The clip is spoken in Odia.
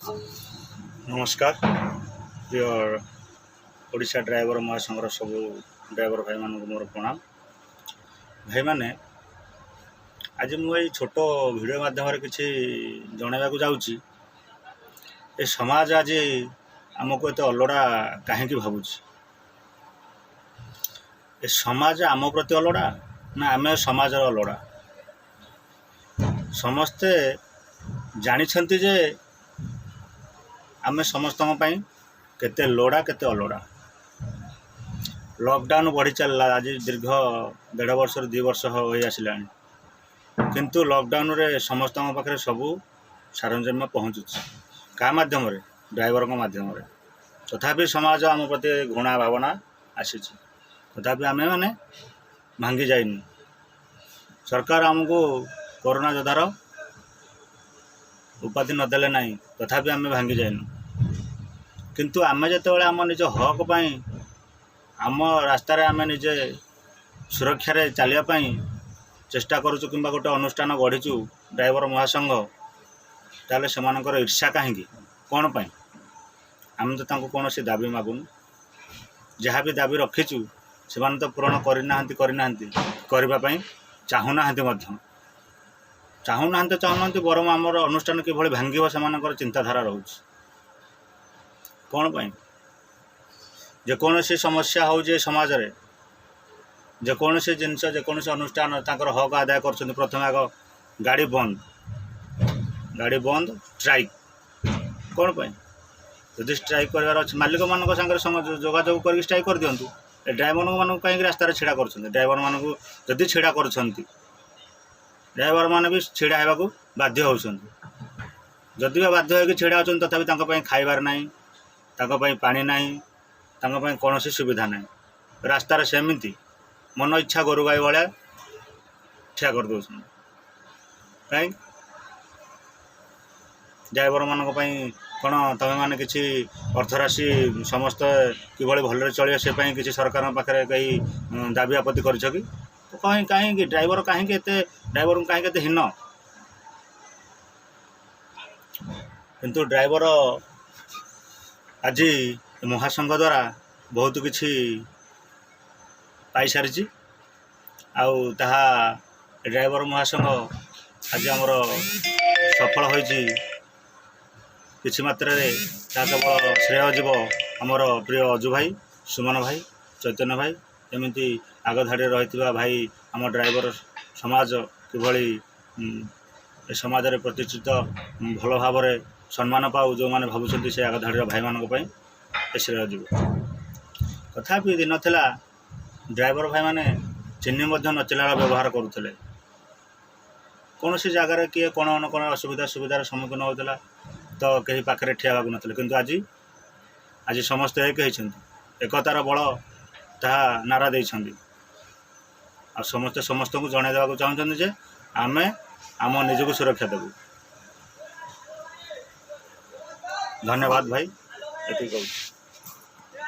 ନମସ୍କାର। ପ୍ରିୟ ଓଡ଼ିଶା ଡ୍ରାଇଭର ମହାସଂଘର ସବୁ ଡ୍ରାଇଭର ଭାଇମାନଙ୍କୁ ମୋର ପ୍ରଣାମ। ଭାଇମାନେ, ଆଜି ମୁଁ ଏଇ ଛୋଟ ଭିଡ଼ିଓ ମାଧ୍ୟମରେ କିଛି ଜଣାଇବାକୁ ଯାଉଛି। ଏ ସମାଜ ଆଜି ଆମକୁ ଏତେ ଅଲୋଡ଼ା କାହିଁକି ଭାବୁଛି? ଏ ସମାଜ ଆମ ପ୍ରତି ଅଲୋଡ଼ା ନା ଆମେ ସମାଜର ଅଲୋଡ଼ା? ସମସ୍ତେ ଜାଣିଛନ୍ତି ଯେ ଆମେ ସମସ୍ତଙ୍କ ପାଇଁ କେତେ ଲୋଡ଼ା, କେତେ ଅଲୋଡ଼ା। ଲକଡାଉନ୍ ବଢ଼ି ଚାଲିଲା। ଆଜି ଦୀର୍ଘ ଦେଢ଼ ବର୍ଷରୁ 2 ବର୍ଷ ହୋଇ ଆସିଲାଣି, କିନ୍ତୁ ଲକଡାଉନରେ ସମସ୍ତଙ୍କ ପାଖରେ ସବୁ ସରଞ୍ଜାମ ପହଞ୍ଚୁଛି। କାହା ମାଧ୍ୟମରେ? ଡ୍ରାଇଭରଙ୍କ ମାଧ୍ୟମରେ। ତଥାପି ସମାଜ ଆମ ପ୍ରତି ଘୃଣା ଭାବନା ଆସିଛି। ତଥାପି ଆମେମାନେ ଭାଙ୍ଗି ଯାଇନୁ। ସରକାର ଆମକୁ କରୋନା ଯୋଦ୍ଧାର ଉପାଧି ନଦେଲେ ନାହିଁ, ତଥାପି ଆମେ ଭାଙ୍ଗି ଯାଇନୁ। କିନ୍ତୁ ଆମେ ଯେତେବେଳେ ଆମ ନିଜ ହକ୍ ପାଇଁ, ଆମ ରାସ୍ତାରେ ଆମେ ନିଜେ ସୁରକ୍ଷାରେ ଚାଲିବା ପାଇଁ ଚେଷ୍ଟା କରୁଛୁ କିମ୍ବା ଗୋଟେ ଅନୁଷ୍ଠାନ ଗଢ଼ିଛୁ, ଡ୍ରାଇଭର ମହାସଂଘ, ତାହେଲେ ସେମାନଙ୍କର ଈର୍ଷା କାହିଁକି, କ'ଣ ପାଇଁ? ଆମେ ତ ତାଙ୍କୁ କୌଣସି ଦାବି ମାଗୁନୁ। ଯାହା ବି ଦାବି ରଖିଛୁ, ସେମାନେ ତ ପୂରଣ କରିନାହାନ୍ତି, କରିନାହାନ୍ତି, କରିବା ପାଇଁ ଚାହୁଁନାହାନ୍ତି ମଧ୍ୟ। ଚାହୁଁନାହାନ୍ତି ତ ଚାହୁଁନାହାନ୍ତି, ବରଂ ଆମର ଅନୁଷ୍ଠାନ କିଭଳି ଭାଙ୍ଗିବ ସେମାନଙ୍କର ଚିନ୍ତାଧାରା ରହୁଛି। କ'ଣ ପାଇଁ? ଯେକୌଣସି ସମସ୍ୟା ହେଉଛି ଏ ସମାଜରେ, ଯେକୌଣସି ଜିନିଷ, ଯେକୌଣସି ଅନୁଷ୍ଠାନ ତାଙ୍କର ହକ୍ ଆଦାୟ କରୁଛନ୍ତି, ପ୍ରଥମେ ଆଗ ଗାଡ଼ି ବନ୍ଦ, ଗାଡ଼ି ବନ୍ଦ, ଷ୍ଟ୍ରାଇକ୍। କ'ଣ ପାଇଁ? ଯଦି ଷ୍ଟ୍ରାଇକ୍ କରିବାର ଅଛି, ମାଲିକମାନଙ୍କ ସାଙ୍ଗରେ ଯୋଗାଯୋଗ କରିକି ଷ୍ଟ୍ରାଇକ୍ କରିଦିଅନ୍ତୁ। ଏ ଡ୍ରାଇଭରମାନଙ୍କୁ କାହିଁକି ରାସ୍ତାରେ ଛିଡ଼ା କରୁଛନ୍ତି? ଡ୍ରାଇଭରମାନଙ୍କୁ ଯଦି ଛିଡ଼ା କରୁଛନ୍ତି, ଡ୍ରାଇଭରମାନେ ବି ଛିଡ଼ା ହେବାକୁ ବାଧ୍ୟ ହେଉଛନ୍ତି। ଯଦି ବା ବାଧ୍ୟ ହୋଇକି ଛିଡ଼ା ହେଉଛନ୍ତି, ତଥାପି ତାଙ୍କ ପାଇଁ ଖାଇବାର ନାହିଁ, ତାଙ୍କ ପାଇଁ ପାଣି ନାହିଁ, ତାଙ୍କ ପାଇଁ କୌଣସି ସୁବିଧା ନାହିଁ। ରାସ୍ତାରେ ସେମିତି ମନ ଇଚ୍ଛା ଗୋରୁ ଗାଈ ଭଳିଆ ଠିଆ କରିଦେଉଛନ୍ତି। କାହିଁକି? ଡ୍ରାଇଭରମାନଙ୍କ ପାଇଁ କ'ଣ ତୁମେମାନେ କିଛି ଅର୍ଥରାଶି, ସମସ୍ତେ କିଭଳି ଭଲରେ ଚଳିବେ ସେ ପାଇଁ କିଛି ସରକାରଙ୍କ ପାଖରେ କେହି ଦାବି ଆପତ୍ତି କରିଛ କି? କାହିଁକି ଡ୍ରାଇଭର, କାହିଁକି ଏତେ ଡ୍ରାଇଭରଙ୍କୁ କାହିଁକି ଏତେ ହୀନ? କିନ୍ତୁ ଡ୍ରାଇଭର ଆଜି ମହାସଂଘ ଦ୍ୱାରା ବହୁତ କିଛି ପାଇସାରିଛି। ଆଉ ତାହା ଡ୍ରାଇଭର ମହାସଂଘ ଆଜି ଆମର ସଫଳ ହୋଇଛି କିଛି ମାତ୍ରାରେ। ତାହା କେବଳ ଶ୍ରେୟ ଯିବ ଆମର ପ୍ରିୟ ଅଜୁ ଭାଇ, ସୁମନ ଭାଇ, ଚୈତନ୍ୟ ଭାଇ, ଏମିତି ଆଗ ଧାଡ଼ିରେ ରହିଥିବା ଭାଇ। ଆମ ଡ୍ରାଇଭର ସମାଜ କିଭଳି ଏ ସମାଜରେ ପ୍ରତିଷ୍ଠିତ, ଭଲ ଭାବରେ ସମ୍ମାନ ପାଉ ଯେଉଁମାନେ ଭାବୁଛନ୍ତି, ସେ ଆଗ ଧାଡ଼ିର ଭାଇମାନଙ୍କ ପାଇଁ ଏ ଶ୍ରେୟ ଯିବ। ତଥାପି ଦିନ ଥିଲା, ଡ୍ରାଇଭର ଭାଇମାନେ ଚିହ୍ନି ମଧ୍ୟ ନଚିହ୍ନିଲା ବ୍ୟବହାର କରୁଥିଲେ। କୌଣସି ଜାଗାରେ କିଏ କ'ଣ ନା କ'ଣ ଅସୁବିଧା ସୁବିଧାର ସମ୍ମୁଖୀନ ହେଉଥିଲା ତ କେହି ପାଖରେ ଠିଆ ହେବାକୁ ନଥିଲେ। କିନ୍ତୁ ଆଜି ସମସ୍ତେ ଏକ ହେଇଛନ୍ତି। ଏକତାର ବଳ ତାହା ନାରା ଦେଇଛନ୍ତି। ଆଉ ସମସ୍ତେ ସମସ୍ତଙ୍କୁ ଜଣାଇ ଦେବାକୁ ଚାହୁଁଛନ୍ତି ଯେ ଆମେ ଆମ ନିଜକୁ ସୁରକ୍ଷା ଦେବୁ। ଧନ୍ୟବାଦ ଭାଇ, ଏତିକି କହୁଛି।